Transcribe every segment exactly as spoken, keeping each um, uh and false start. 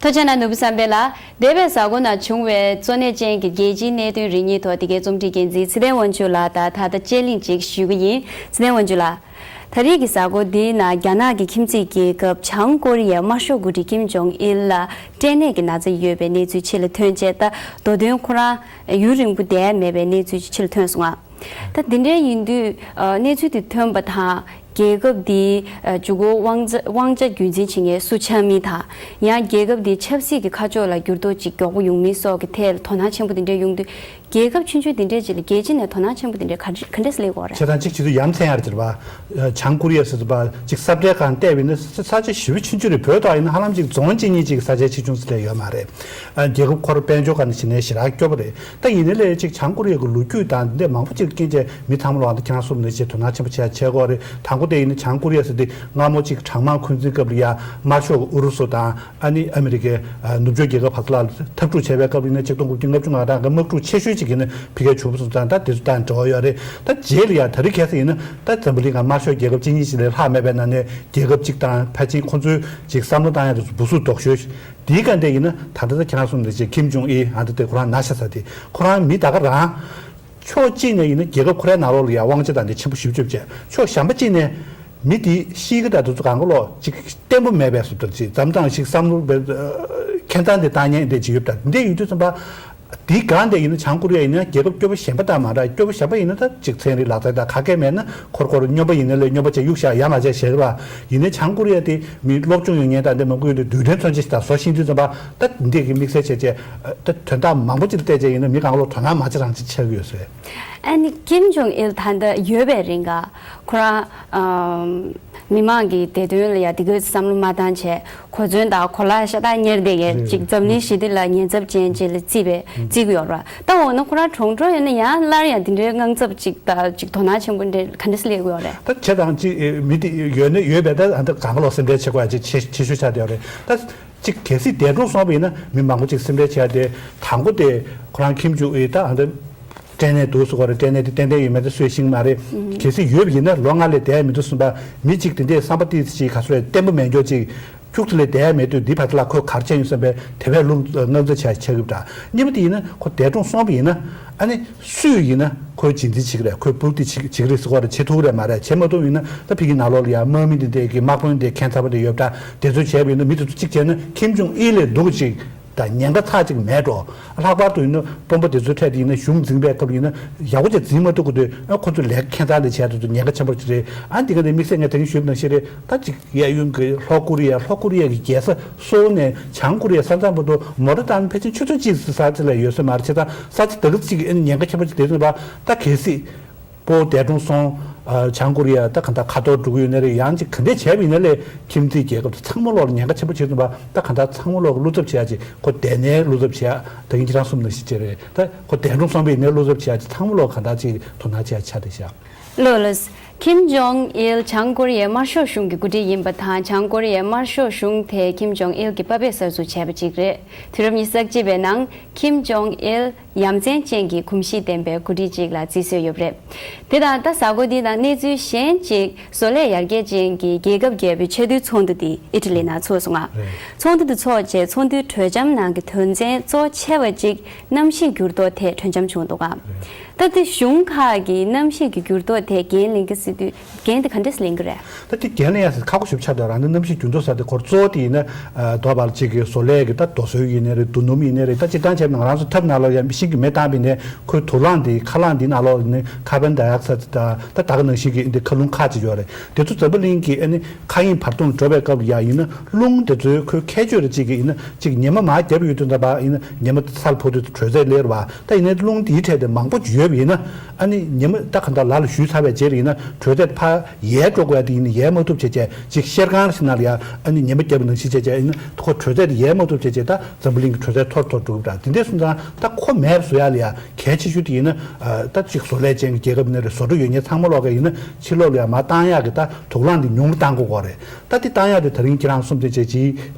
ཐུགས་རྗེ་གནང་ནོར་བུ་བསམ་འཕེལ་ལགས། འདས་པའི་གཟའ་འཁོར་ནང་བྱུང་བའི་གཙོ་གནད་ཅན་གྱི་རྒྱལ་སྤྱིའི་གནད་དོན་རིགས་གཉིས་ཐོག་འདི་གའི་རྩོམ་སྒྲིག་འགན་འཛིན་ཚེ་བརྟན་དབང་ཕྱུག་ལགས་དང་ད་ལྟ་དཔྱད་གླེང་ཅིག་ཞུ་གི་ཡིན། ཚེ་བརྟན་དབང་ཕྱུག་ལགས། ད་རེས་ཀྱི་གཟའ་འཁོར་འདིའི་ནང་རྒྱ་ནག་གི་ཁྱིམ་མཚེས་རྒྱལ་ཁབ་བྱང་ཀོ་རི་ཡའི་དམར་ཤོག་འགོ་ཁྲིད་ཀིམ་ཇོང་ཨིལ་ལ་སྐྲན་ནད་ཀྱི་ན་ཚ་ཡོད་པའི་གནས་ཚུལ་ཕྱི་ལ་ཐོན་རྗེས། ད་མདོ་དོན་ཁོ་རང་ཡུན་རིང་པོ་བསྡད་མེད་པའི་གནས་ཚུལ་ཕྱི་ལ་ཐོན་སོང་ང་། ད་འདི་འདྲའི་ཡིན་དུས་ཨ་གནས་ཚུལ་འདི་ཐོན་པ་དང་། རྒྱལ་ཁབ་འདིའི་ཨ་འཇུག་སྒོ་དབང་ཆ་དབང་ཆ་རྒྱུན་འཛིན་བྱེད་མཁན་སུ་ཆགས་མིན་དང་། ཡང་རྒྱལ་ཁབ་འདིའི་ཆབ་སྲིད་ཀྱི་ཁ་ཕྱོགས་ལ་འགྱུར་ལྡོག་ཅིག་མགྱོགས་པོ་ཡོང་མིན་སོགས་ཀྱི་ཐད་ལ་དོ་སྣང་ཆེན་པོ་འདི་འདྲ་ཡོང་དུས། རྒྱལ་ཁབ་ཆུང་ཆུང་འདི་འདྲའི་ཅིག་ལ་རྒྱལ་སྤྱི་ནས་དོ་སྣང་ཆེན་པོ་འདི་འདྲ་ག་འདྲ་ག་འདྲས་སླེབས་ཡོད་རེད། བྱས་ཙང་གཅིག་བྱེད་དུས་ཡ་མཚན་ཡར་གྱུར་པ། བྱང་ཀོ་རི་ཡ་ཟེར་དུས་པ་ཅིག་ས་ཁྲའི་སྒང་བལྟས་པ་ཡིན་ན་ས་ས་ཆ་ཞེ་པོ་ཆུང་ཆུང་རེད། བོད་དང་ཡིན་ན་ཧ་ལམ་ཅིག་རྫོང་གཅིག་གཉིས་ཅིག་ས་ཆའི་ཆེ་ཆུང་ཟེར་ཡ་ཡོད་མ་རེད། ཨ་རྒྱལ་ཁབ་ཁོ་རང་དཔལ་འབྱོར་སྒང་ནས་བྱས་ནས་ཞེ་དྲག་སྐྱོ་པོ་རེད། ད་ཡིན་ནའི་ལས་ཅིག་བྱང་ཀོ་རི་ཡ་གི་ལོ་རྒྱུས་དང་འདི་མང་པོ་ཅིག་རྐྱེན་བྱས་མི་ཚང་མ་ལོག་འདི་ཁྱེད་རང་གསུམ་ནས་ཅིག་དོ་སྣང་ཆེན་པོ་བྱས་བྱས་དགོས་རེད། དང་པོ་དེ་ཡིན་ན་བྱང་ཀོ་རི་ཡ་ཟེར་དེ་སྔ་མོ་ཅིག་གྲང་དམག་འཁོན་འཛིན་སྐབས་ལ་ཡ་དམར་ཤོག་གི་ཨུ་རུ་སུ་དང་ཨ་ནི་ཨ་མི་རི་ཀའི་ཨ་ནུབ་ཕྱོགས་རྒྱལ་ཁབ་བར་ལ་འཐབ་འཁྲུག་བྱས་པའི་སྐབས་ལ་ཡིན་ན་ཆིག་སྟོང་དགུ་བརྒྱ་ལྔ་བཅུ་ང་གྲངས་ཀྱི་དམག་འཁྲུག་ཆེ་ཤོས་ཅིག་ཡིན་ན་ཕ་གིར་བྱུང་བ་སོང་ཙང་ད་དེ་ཚོ་དང་འབྲེལ་བ་ཡོད་རེད། ད་རྗེས་ལ་ཡ་ད་རེས་གལ་སྲིད་ཡིན་ན་ད་འཛམ་བུ་གླིང་ག་དམར་ཤོག་རྒྱལ་ཁབ་གཅིག་གཉིས་ཅིག་ལས་ལྷག་མེད་པའི་ནང་ནས་རྒྱལ་ཁབ་གཅིག་དང་ཕལ་ཆེར་ཁོ་ཚོའི་ཅིག་བསམ་བློ་བཏང་ཡ་དེ་ཚོ་འབུ་སུ་དོག་ཤོས། དེའི་སྒང་དེ་ཡིན་ན་ད་ལྟ་ད་ཁྱེད་རང་གསུངས་དེ་ཅིག་ཁིམ་ཇོང་ཨིལ་ཨ་འདི་དེ་ཁོ་རང་ན་ཤ་ཚ་དེ་ཁོ་རང་མི་ད་ག་རང་ཕྱོགས་གཅིག་ནས་ཡིན་ན་རྒྱལ་ཁབ་ཁོ་རའི་ནང་ལོགས་ལ་ཡང་དབང་ཆ་དང་དེ་ཆེན་པོ་ཞེ་པོ་ཅིག་བྱས། ཕྱོགས་གཞན་པ་གཅིག་ནས་མི་དེ་ཤི་གི་ད་དུ་ཚོ་གང་ག་ལོག་ཅིག་བརྟན་པོ་མེད་པའི་བཟོ་ལྟར་ཅིག་འཛམ་ཐང་ཞིག་བསམ་བློ་བའི་ཁྱད་མཚར་དེ་བཏང་མཁན་དེ་ཅིག་ཡོད་པ་དང་འདི་ཡོད་དུས་ཙམ་པ། དེའི་སྒང་དེ་ཡིན་ན་བྱང་ཀོ་རི་ཡ་ཡིན་ན་རྒྱལ་ཁབ་སྐྱོ་པོ་གཞན་པ་དང་མ་འདྲ། སྐྱོ་པོ་གཞན་པ་ཡིན་ན་ད་ཅིག་ཚན་རིག་ལག་རྩལ་དང་ཁ་སྐད་མེད་ན་ཁོར་ཁོར་སྨྱོན་པ་ཡིན་ན་ལས་སྨྱོན་པ་ཅིག་གཡུག་བཞག་ཡ་མ་བྱས་ཞེས་པ་ཡིན་ན། བྱང་ཀོ་རི་ཡ་དེ་མི་སློབ་སྦྱོང་ཡོད་མཁན་དང་འདི་མང་པོ་ཡོད་དུས་རྡུལ་ཕྲན་མཚོན་ཆ་ཞིག་དང་བཟོ་ཤེས་དུས་ཙམ་པ་ད་འདི་གི་དམིགས་བསལ་བྱས་བྱས་ད་དོན་དག་མང་པོ་ཅིག་བལྟས་བྱས་ཡིན་ན་མི་གང་ལོག་དོ་སྣང་མ་བྱེད་རང་ཅིག་ཆགས་ཀྱི་ཡོད་ཟེར། ཨ་ནི་ཀིམ་ཇོང་ཨིལ་ད་ལྟ་ཡོད་པའི་རིང་ག་ཁོ་རང་ཨམ། མི་མང་གི་བདེ་དོན་ལ་ཡ་དེ་གའི་བསམ་བློ་མ་བཏང་བྱས་གོ་མཚོན་དང་གོ་ལག་ཤ་སྟག་གཉེར་བསྡད་མཁན་ཅིག་འཛམ་གླིང་ཞི་བདེ་ལ་ཉེན་ཚབས་ཅན་ཅིག་ལ་བརྩིས་པའི་བརྩི་གི་ཡོད་རེད། ད་འོ་ན་ཁོ་རང་གྲོངས་འགྲོ་ཡོད་ན་ཡང་སླར་ཡང་དེ་འདྲའི་དངངས་འཚབ་ཅིག་དང་ཅིག་དོ་སྣང་ཆེན་པོ་འདྲ་ག་འདྲ་སེ་སླེབས་ཀྱི་ཡོད་རེད། ད་བྱས་ཙང་ཅིག་མི་དེ་ཡོད་ན་ཡོད་པའི་ད་ཨ་ད་གང་ག་ལོག་སེམས་ཁྲལ་བྱེད་དགོས་ཡ་ཅིག་ཆེ་ཆེ་ཤོས་ཆགས་བསྡད་ཡོད་རེད། ད་ཅིག་གལ་སྲིད་འདས་གྲོངས་སོང་བ་ཡིན་ན་མི་མང་པོ་ཅིག་སེམས་ཁྲལ་བྱེད་ཡ་དེ་དང་པོ་དེ་ཁོ་རང་ཁིམ་ཇོང་ཨིལ་ད་ཨ་ད། སྐྲན་ནད་འདུག་ཟེར་གོ་རེད། སྐྲན་ནད་དེ་ཏན་ཏན་ཡོད་མེད་དེ་སུས་ཤེས་ཀྱི་མ་རེད། གལ་སྲིད་ཡོད་པ་ཡིན་ན་ལོ་ལྔ་ལས་བསྡད་མི་འདུག་གསུངས་པ། མི་གཅིག་དེ་འདྲས་བསམ་པ་ཏིས་ཅིག་ག་ཚོད་བརྟན་པོ་མེད་མགྱོགས་ཅིག་ཁྱུག་ཙམ་ལས་བསྡད་མེད་དུས་འདི་བར་དུ་ལ་ཁོས་ག་རེ་བྱས་ཡོང་བསམ་པའི་དེ་བས་རླུང་དངངས་འཚབ་བྱས་ཆགས་ཀྱི་འདྲ། གཉིས་པ་དེ་ཡིན་ན་ཁོ་འདས་གྲོངས་སོང་བ་ཡིན་ན་ཨ་ནི་སུས་ཡིན་ན་ཁོའི་རྗེས་འཛིན་བྱེད་ཀྱི་རེད། ཁོའི་སྤུ་གུ་དེ་བྱེད་བྱེད་ཀྱི་རེད་ཟེར་གོ་རེད། བྱེད་ཐུབ་ཀྱི་རེད་མ་རེད། བྱེད་མ་ཐུབ་ཡིན་ན་ད་ཕ་གི་ནང་ལོགས་ལ་ཡ་དམག་མི་དེ་འདྲས་ཀྱི་དམག་དཔོན་དེ་ཁྱད་མཚར་པོ་དེ་ཡོད་པ་འདྲ། དེ་ཚོ་བྱས་པ་ཡིན་ན་མི་དེ་ཚོ་གཅིག་བྱས་ན་ཁིམ་ཇོང་ཨིལ་ལས་སྡུག་ཅིག་དང་ཉེན་ཁ་ཚ་གཅིག་མེད་འགྲོ། ལྷག་པར་དུ་ཡིན་ན་དཔོན་པོ་དེ་ཚོའི་གྲས་དེ་ཡིན་ན་གཞུང་འཛིན་པའི་སྐབས་ལ་ཡིན་ན་ཡག་པོ་ཅིག་འཛིན་མ་ཐུབ་ཀྱི་དུས་ཨ་ཁོ་ཚོ་ལས་ཀ་ཁྱད་མཚར་ལས་བྱས་དུས་ཚོ་ཉེན་ཁ་ཆེན་པོ་ཅིག་རེད། ཨ་འདི་ག་ནས་དམིགས་བསལ་ངས་ད་གིན་ཞུས་པ་ནང་བཞིན་རེད། ད་ཅིག་གཡས་གཡོན་གྱི་ལྷོ་ཀོ་རི་ཡ་ལྷོ་ཀོ་རི་ཡ་གི་རྒྱལ་ས་སོའུ་ནས་བྱང་ཀོ་རི་ཡ་ས་མཚམས་བར་དུ་མོ་ཊ་བཏང་ན་ཕལ་ཆེར་ཆུ་ཚོད་གཅིག་ཙམ་ས་ཆ་ལས་ཡོད་ས་མ་རེད། བྱས་ཙང་ས་ཆ་དེ་ག་ཅིག་ཨ་ཉེན་ཁ་ཆེན་པོ་ཅིག་དེ་ཚོ་ད་གལ་སྲིད། སྤོ་བོ་འདས་གྲོངས་སོང་། ཨ་བྱང་ཀོ་རི་ཡ་ད་གང་ལྟར་ཁ་ཐོར་འགྲོ་གི་ཡོད་ན་རེད། ཡང་ཅིག་ག་འདྲས་བྱས་པ་ཡིན་ན་ལས་ཁྱིམ་མཚེས་རྒྱལ་ཁབ་དེ་ཚང་མ་ལོག་ལ་ཉེན་ཁ་ཆེན་པོ་བྱེད་ཐུབ་པ། ད་གང་ལྟར་ཚང་མ་ལོག་གི་བློ་འཚབ་བྱེད་ཡ་ཅིག་ཁོ་འདས་ནའི་བློ་འཚབ་བྱེད་ཡ། ད་ཡིན་ཁྱེད་རང་གསུམ་ནང་བཞིན་བྱས་རེད། ད་ཁོ་འདས་གྲོངས་སོང་བ་ཡིན་ནའི་བློ་འཚབ་བྱེད་ཡ་ཅིག་ཚང་མ་ལོག་གང་ལྟར་ཅིག་དོ་སྣང་བྱེད་ཡ་ཆགས་བསྡད་ཤག་ལགས་ལགས། ཁིམ་ཇོང་ཨིལ་བྱང་ཀོ་རི་ཡའི་དམར་ཤོག་གཞུང་གི་འགོ་ཁྲིད་ཡིན་པ་དང་། བྱང་ཀོ་རི་ཡའི་དམར་ཤོག་གཞུང་དེས་ཁིམ་ཇོང་ཨིལ་གྱི་པ་ཕས་གསར་འཛུགས་བྱས་པ་ཅིག་རེད། དུས་རབས་ཉི་ཤུ་རྩ་གཅིག་པའི་ནང་ཁིམ་ཇོང་ཨིལ་ཡ་མཚན་ཅན་གྱི་གོམས་གཤིས་ལྡན་པའི་འགོ་ཁྲིད་ཅིག་ལ་བརྩི་སྲོལ་ཡོད་པ་རེད། དེ་དང་ད་གཟའ་འཁོར་འདིའི་ནང་གནས་ཚུལ་གཞན་ཅིག་བཟོ་ལས་ཡར་རྒྱས་ཅན་གྱི་རྒྱལ་ཁབ་བརྒྱད་པོའི་ཆེས་མཐོའི་ཚོགས་འདུ་དེ་ཨི་ཊ་ལི་ནང་ཚོགས་སོང་ང་། རེད། ཚོགས་འདུ་དེ་ཚོགས་རྗེས་ཚོགས་འདུའི་གྲོས་འཆམ་ནང་གི་དོན་ཚན་གཙོ་ཆེ་བ་ཅིག་གནམ་གཤིས་འགྱུར་ལྡོག་ཐད་གྲོས་འཆམ་བྱུང་འདུག་ག། རེད། ད་དེ་གཞུང་ཁག་གིས་གནམ་གཤིས་ཀྱི་འགྱུར་ལྡོག་ཐད་འགན་ལེན་གྱི་སྲིད་དུས་འགན་དེ་ག་འདྲས་ལེན་གྱི་རེད། ད་དེ་འགན་ལེན་ཡ་ཟེར་ཁག་པོ་ཞིག་ཆགས་འདུག་རང་ནི་གནམ་གཤིས་འགྱུར་ལྡོག་ཟེར་དེ་ཁོར་གཙོ་བོ་དེ་ཡིན་ན་ཨ་དོ་བར་ཅིག་གི་བཟོ་ལས་ཀྱི་ད་རྡོ་སོལ་ཡིན་ནའི་རེད། རྡོ་སྣུམ་ཡིན་ནའི་རེད། ད་སྤྱིར་བཏང་བྱས་ན་ང་རང་ཚོ་ཐབ་ནང་ལོགས་ཡ་ཤིང་གི་མེ་བཏང་བ་ཡིན་ནའི་ཁོའི་དུག་རླངས་དེ་ཁ་རླངས་དེ་ནང་ལོགས་ནི་ཁར་བོན་ཌའི་ཨོག་སའིད་དང་ད་ད་ག་ནང་བཞིན་གྱི་འདི་ཁ་རླུང་ཁག་ཅིག་ཡོད་རེད། དེ་ཚོ་འཛམ་བུ་གླིང་གི་ཨ་ནི་མཁའ་དབྱིངས་བར་སྟོང་འགྲོ་བའི་སྐབས་ལ་ཡ་ཡིན་ན་རླུང་དེ་ཚོའི་ཁོའི་ཁྱད་ཆོས་རེ་ཅིག་གི་ཡིན་ན་ཅིག་ཉི་མ་མར་བརྒྱབ་ཡོད་དུས་ད་བར་ཡིན་ན་ཉི་མ་ས་ལ་ཕོག་དུས་དྲོད་ཚད་སླེབས་རེད་བ། ད་ཡིན་ནའི་རླུང་དེའི་གྲས་དེ་མང་པོ་ཡོད་པ་ཡིན་ན་ཨ་ནི་ཉི་མ་ད་ག་འདྲ་ལ་ལ་བཞུད་ཚར་བའི་རྗེས་ལ་ཡིན་ན་དྲོད་ཚད་ཕར་ཡལ་འགྲོ་དགོས་ཡ་དེ་ཡིན་ན་ཡལ་མ་ཐུབ་བྱས་བྱས་ཅིག་ཤེལ་ཁང་ཞིག་ནང་ལ་ཡ་ཨ་ནི་ཉི་མ་བརྒྱབ་པ་ནང་བཞིན་བྱས་བྱས་ཡིན་ན་ཁོ་དྲོད་ཚད་དེ་ཡལ་མ་ཐུབ་བྱས་བྱས་ད་འཛམ་བུ་གླིང་གི་དྲོད་ཚད་མཐོར་མཐོར་འགྲོ་གི་འདྲ། དེ་འདྲས་སོང་ཙང་ད་ཁོ་མེད་པ་བཟོ་ཡ་ལ་ཡ་གལ་ཆེ་ཤོས་དེ་ཡིན་ན་ཨ་ད་ཅིག་བཟོ་ལས་ཅན་གྱི་རྒྱལ་ཁབ་ཡིན་ན་རེད། བཟོ་གྲྭ་ཡོད་མཁན་ཚང་མ་ལོག་ག་ཡིན་ན་ཕྱི་ལོགས་ལ་ཡ་མར་བཏང་ཡག་གི་ད་དུག་རླངས་དེ་ཉུང་རུ་བཏང་དགོས་ཀྱི་རེད། ད་འདི་བཏང་ཡག་དེ་ད་རིང་ཁྱེད་རང་གསུམ་དེ་བྱས་ཀྱི་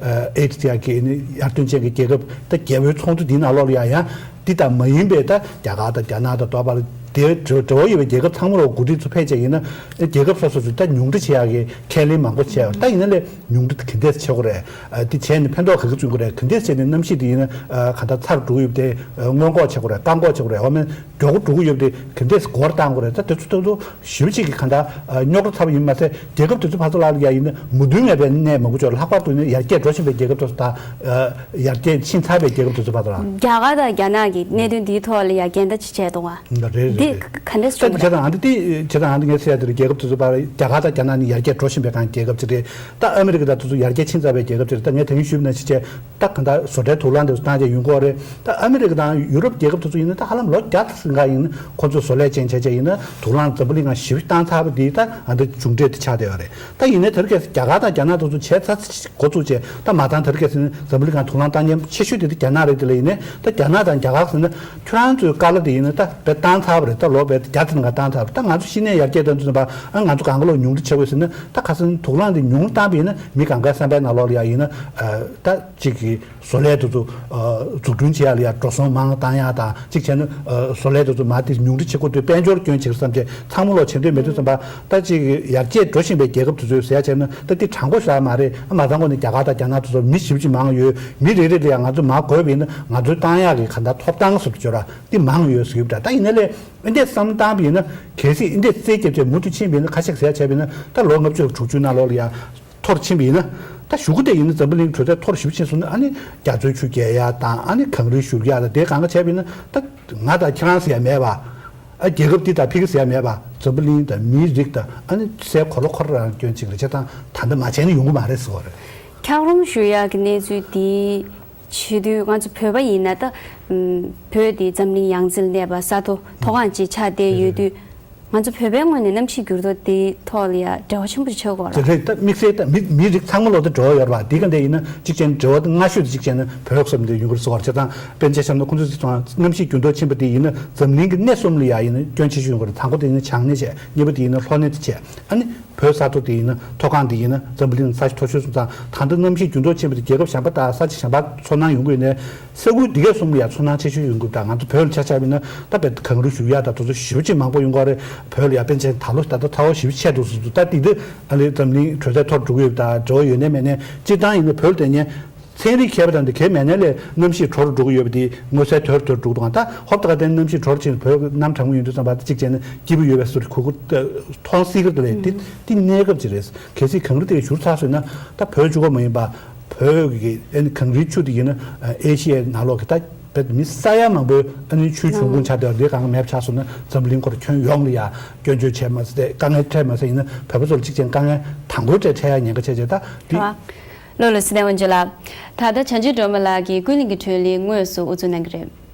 ཨེ་ཌི་ཡ་གི་ནི་ཡར་ཐོན་ཅན་གྱི་རྒྱལ་ཁབ་ད་རྒྱལ་པོའི་ཚོགས་འདུ་འདིའི་ནང་ལོགས་ལ་ཡ་ཡང་འདི་ལྟར་མ་ཡིན་པའི་ད་རྒྱ་གར་དང་རྒྱ་ནག་དང་དོ་བར་ དེ་འབྲེལ་འབྲེལ་བ་ཡོད་པའི་རྒྱལ་ཁབ་ཚང་མ་ལ་འགོ་ཁྲིད་ཚོ་ཕེབས་བྱས་ཡིན་ན། རྒྱལ་ཁབ་སོ་སོ་ཚོས་ད་ཉུང་འཕྲི་བྱེད་ཡག་གི་ཁས་ལེན་མང་པོ་བྱས་ཡོད། ད་ཡིན་ན་ལས་ཉུང་འཕྲི་ག་འདྲས་བྱེད་དགོས་རེད། ཨ། དེ་བྱས་ནས་ཕན་ཐོགས་ག་གི་བྱུང་གི་རེད། ག་འདྲས་བྱས་ནས་གནམ་གཤིས་དེ་ཡིན་ན། ཨ། ག་འདྲ་ཚ་རུ་འགྲོ་གི་ཡོད་པ་དེ། ཨ། སྔོན་འགོག་བྱེད་དགོས་རེད། བཀག་འགོག་བྱེད་དགོས་རེད། འོ་མེད་མགྱོགས་པོ་འགྲོ་གི་ཡོད་པ་དེ་ག་འདྲས་འགོར་བཏང་དགོས་རེད། ད་དེ་ཚོ་ད་དུང་ཞིབ་ཅིག་གིས་ག་འདྲ། ཨ། རྙོག་དྲ་ཚ་པོ་ཡིན་མ་ཟད། རྒྱལ་ཁབ་དེ་ཚོ་ཕར་ཚུར་ལ་ཡ་ཡིན་ན་མོས་མཐུན་མེད་པའི་གནས་མང་པོ་ཅིག་ཡོད་རེད། ལྷག་པར་དུ་ནི་ཡར་རྒྱས་འགྲོ་བཞིན་པའི་རྒྱལ་ཁབ་དེ་ཚོ་དང་། ཨ། ཡར་རྒྱས་ཕྱིན་ཚར་བའི་རྒྱལ་ཁབ་དེ་ཚོ་ཕར་ཚུར་ལ། རྒྱ་གར་དང་རྒྱ་ནག་གིས་གནད་དོན་འདིའི་ཐོག་ལ་ཡ་འགལ་ཟླ་ཅིག་བྱས་འདུག་ག་རེད་རེད་འདི་རེད། ག་འདྲས་ད་བྱུང་བྱས་ཙང་ཨ་འདི་དེ་བྱས་ཙང་ཨ་འདི་ངས་ཟེར་ཡ་དེ་རེད། རྒྱལ་ཁབ་དེ་ཚོ་ཕར་རྒྱ་གར་དང་རྒྱ་ནག་ནི་ཡར་རྒྱས་འགྲོ་བཞིན་པའི་གང་རྒྱལ་ཁབ་ཅིག་རེད། ད་ཨ་མི་རི་ཀ་དང་དེ་ཚོ་ཡར་རྒྱས་ཕྱིན་ཚར་བའི་རྒྱལ་ཁབ་ཅིག་རེད། ད་ངས་ད་གིན་ཞུས་པ་ནང་བཞིན་བྱས། ད་གང་ལྟར་བཟོ་གྲྭའི་དུག་རླངས་དེ་ཚོ་བཏང་བྱས་ཡོང་གི་ཡོད་རེད། ད་ཨ་མི་རི་ཀ་དང་ཡུ་རོབ་རྒྱལ་ཁབ་དེ་ཚོ་ཡིན་ན་ད་ཧ་ལམ་ལོ་བརྒྱ་ཙམ་འགའ་ཡིན་ན་ཁོ་ཚོས་བཟོ་ལས་ཅན་བྱས་བྱས་ཡིན་ན་དུག་རླངས་འཛམ་བུ་གླིང་སྒང་ཞེ་པོ་བཏང་ཚར་བ་དེ་ད་ཨ་འདི་མཇུག་འབྲས་དེ་ཆགས་བསྡད་ཡོད་རེད། ད་ཡིན་ནའི་དེ་རིང་ཁ་སང་རྒྱ་གར་དང་རྒྱ་ནག་དེ་ཚོ་བྱས་ཚར་འགོ་བཙུགས་བྱས། ད་མ་ཚད་དེ་རིང་ཁ་སང་འཛམ་བུ་གླིང་སྒང་དུག་རླངས་བཏང་མཁན་ཆེ་ཤོས་དེ་ད་རྒྱ་ནག་རེད། དེ་ལ་ཡིན་ནའི་ད་རྒྱ་ནག་དང་རྒྱ་གར་ཟེར་ན་ཁྱོད་རང་ཚོའི་བཀའ་སློབ་དེ་ཡིན་ན་ད་དཔེ་བཏང་ཚར་བ་རེད། ད་ལོ་བརྒྱ་ཙམ་འགའ་བཏང་ཚར་བ་རེད། ད་ང་ཚོ་ཤི་ནས་ཡར་རྒྱས་གཏོང་དུས་ཙམ་པ་ཨ་ང་ཚོ་གང་ག་ལོག་ཉུང་འཕྲི་བྱེད་དགོས་ཟེར་ན། ད་ཁ་སང་དུག་རླངས་དེ་ཉུང་བཏང་བ་ཡིན་ན་མི་གང་གའི་བསམ་པའི་ནང་ལོགས་ལ་ཡ་ཡིན་ན། ཨ། ད་གཅིག་གི་བཟོ་ལས་དེ་ཚོ། ཨ། འཛུགས་སྐྲུན་བྱེད་ཡ་ལ་ཡ་འགྲོ་སོང་མང་བཏང་ཡ་དང་གཅིག་བྱས་ན། ཨ། བཟོ་ལས་དེ་ཚོ་མར་དེ་ཉུང་འཕྲི་བྱེད་དགོས་དུས་དཔལ་འབྱོར་སྐྱོན་བྱེད་བསམ་བྱས་ཚང་མ་ལོག་བྱེད་འདོད་མེད་དུས་ཙམ་པ། ད་གཅིག་ཡར་རྒྱས་འགྲོ་བཞིན་པའི་རྒྱལ་ཁབ་དེ་ཚོས་ཟེར་ཡ་བྱས་ན་ད་དེ་དྲང་པོ་ཞིག་མ་རེད། ཨ། མ་ཚང་གོ་ནས་རྒྱ་གར་དང་རྒྱ་ནག་དེ་ཚོ་མི་ཞེ་པོ་ཅིག་མང་ཡོད། མི་རེ་རེ་ལ་ཡ་ང་ཚོས་མར་དགོས་པ་ཡིན་ན་ང་ཚོའི་བཏང་ཡག་གི་ག་འདྲ་ཐོབ་ཐང་ཟེར་དུས་ཅོ་ར་དེ་མང་ཡོད་ཟེར་གྱི་ཡོད་པ་འདྲ། ད་ཡིན་ན་ལས་ཨ་འདྲས་བསམ་བཏང་བ་ཡིན་ན། གལ་སྲིད་ཨ་འདྲས་རྩལ་རྒྱབ་བྱས་མུ་མཐུད་ཕྱིན་པ་ཡིན་ན། ཁ་ཤས་ཟེར་ཡ་བྱས་པ་ཡིན་ན་ད་ལོ་ལྔ་བཅུ་དྲུག་ཅུ་ནང་ལོགས་ལ་ཡ་མཐོ་རུ་ཕྱིན་པ་ཡིན་ན། ད་གཞུག་གུ་དེ་ཡིན་ན་འཛམ་བུ་གླིང་དྲོད་ཚད་མཐོ་རུ་ཞེ་པོ་ཕྱིན་སོང་ན། ཨ་ནི་རྒྱ་མཚོའི་ཆུ་རྒྱས་ཡ་དང་། ཨ་ནི་གངས་རིའི་བཞུར་ཡ་དང་། དེ་གང་ག་བྱས་པ་ཡིན་ན་ད་ང་དང་ཁྱེད་རང་ཟེར་ཡ་མེད་པ། ཨ། རྒྱལ་ཁབ་འདི་དང་ཕ་གི་ཟེར་ཡ་མེད་པ། འཛམ་བུ་གླིང་དང་མིའི་རིགས་དང་། ཨ་ནི་སའི་གོ་ལ་ཁོ་རང་རང་སྐྱོན་ཅིག་རེད། བྱས་ཙང་ད་ལྟ་མ་བྱས་ན་ཡོང་གི་མ་རེད་ཟེར་བ་རེད། འཁྱགས་རོམ་བཞུར་ཡག་གི་གནས་ཚུལ་འདི་བྱེད་དུས་ང་ཚོ་བོད་པ་ཡིན་ན་ད། ཨམ། བོད་འདི་འཛམ་གླིང་ཡང་རྩེར་གནས་པ་ས་མཐོ་མཐོ་སྒང་ཅིག་ཆགས་བསྡད་ཡོད་དུས། ང་ཚོ་བོད་པའི་ངོས་ནས་གནམ་གཤིས་འགྱུར་ལྡོག་འདིའི་ཐོག་ལ་ཡ་འབྲེལ་བ་ཆེན་པོ་ཞིག་ཆགས་ཀྱི་ཡོད་རེད། དེ་རེད། ད་དམིགས་བསལ་ད་མི་མིའི་རིགས་ཚང་མ་ལོག་ད་འབྲེལ་བ་ཡོད་རེད་པ། འདི་ག་འདྲ་ཡིན་ན་གཅིག་བྱས་ན་འབྲེལ་བ་སྔ་ཤོས་དེ་གཅིག་བྱས་ན་བོད་བསམ་དེ་ཡོང་གི་རེད་ཟེར་བ་རེད། བྱས་ཙང་དཔེར་ན་ཆ་བཞག་ན་ཁོང་ཚོས་གསུངས་པ་གནམ་གཤིས་འགྱུར་ལྡོག་ཕྱིན་པ་དེ་ཡིན་ན་འཛམ་གླིང་གི་གནས་གསུམ་ལ་ཡ་ཡིན་ན་སྐྱོན་ཆེ་ཤོས་ཡོང་གི་རེད། དང་པོ་དེ་ཡིན་ན་བྱང་སྣེ་བྱས། གཉིས་པ་དེ་ཡིན་ན་ལྷོ་སྣེ་དེ་བྱས། ཨ་ནི་བོད་ས་མཐོ་དེ་ཡིན་ན་མཐོ་སྒང་དེ་ཡིན་ན་འཛམ་བུ་གླིང་ས་ཆ་མཐོ་ཤོས་སོང་ཙང་། ད་ལྟ་གནམ་གཤིས་འགྱུར་ལྡོག་ཕྱིན་པ་དེ་རྒྱལ་ཁབ་གཞན་པ་དང་ས་ཆ་གཞན་པ་ཚོར་སྣང་ཡོང་གི་ཡོད་ནའི། ས་ཁུལ་འདི་གའི་གསུམ་ལ་ཡ་ཚོར་སྣང་ཆེ་ཤོས་ཡོང་གི་ཡོད་པ་འདྲ། ང་ཚོ་བོད་ལ་ཆ་བཞག་པ་ཡིན་ན་ད་དཔེ་གངས་རི་བཞུར་ཡ་དང་དེ་ཚོ་ཞེ་པོ་ཅིག་མང་པོ་ཡོང་གི་རེད། བོད་ལ་ཡ་དཔེར་ན་ཆ་བཞག་ན་ད་ལོ་ད་ལྟ་ཚ་བ་ཞེ་པོ་ཆེ་འདུག་ཟེར་འདུག་ད་དེ་དུས་ཨ་ནི་འཛམ་གླིང་དྲོད་ཚད་མཐོ་རུ་འགྲོ་གི་ཡོད་པ་དང་འབྲེལ་བ་ཡོད་ནའི་མེད་ནའི། སྤྱིར་བཏང་ཡིན་ན་བོད་ལ་བལྟས་ན་ཚན་རིག་མཁས་པ་དང་དེ་གའི་མེད་ནའི་ལས་གནམ་གཤིས་དྲོ་རུ་འགྲོ་གི་ཡོད་པ་དེ་མངོན་གསལ་དོད་དུ་དོད་འགྲོ་གི་འདུག་ད་ཧོབ་ཏེ་ག་དེ་གནམ་གཤིས་དྲོ་རུ་ཕྱིན་བོད་གནམ་གྲང་མོ་ཡིན་དུས་ཙམ་པ་གཅིག་བྱས་ན་སྐྱིད་པོ་ཡོད་པའི་བཟོ་འདྲ་གུ་གུ་མཐོང་སྲིད་ཀྱི་རེད། དེ་དེ་གནས་སྐབས་ཅིག་རེད། གལ་སྲིད་གངས་རི་དེ་བཞུར་ཚར་སོང་ན་ད་བོད་གཅིག་པོ་མ་ཡིན་པ། བོད་ཀྱི་ཨ་ནི་གངས་རིའི་ཆུ་དེ་ཡིན་ན་ཨེ་ཤི་ཡའི་ནང་ལོགས་ཀྱི་ད་བོད་མི་ས་ཡ་མང་པོའི་ཨ་ནི་ཆུའི་འབྱུང་ཁུངས་ཆགས་བསྡད་པ་དེ་གང་ག་མེད་པ་ཆགས་སོང་ན་འཛམ་གླིང་སྐོར་ཁྱོན་ཡོངས་ལ་ཡ་སྐྱོན་བརྗོད་བྱས་མ་ཟད་དཀའ་ངལ་འཕྲད་མ་ཟད། ཡིན་ན་བོད་པ་ཚོ་ལ་གཅིག་བྱས་ན་དཀའ་ངལ་དང་པོའི་གྲས་འཕྲད་ཡ་ཉེན་ཁ་ཆེ་ཆེ། ད་དེ། ལགས་ལགས་སོ། བདེ་ལེགས་དབང་ཕྱུག་ལགས། ད་ལྟ་བྱང་ཆུབ་སྒྲོལ་མ་ལགས་ཀྱིས་ཀུན་གླེང་གི་བགྲོ་གླེང་དངོས་སུ་དབུ་འཛུགས་གནང་གི་རེད།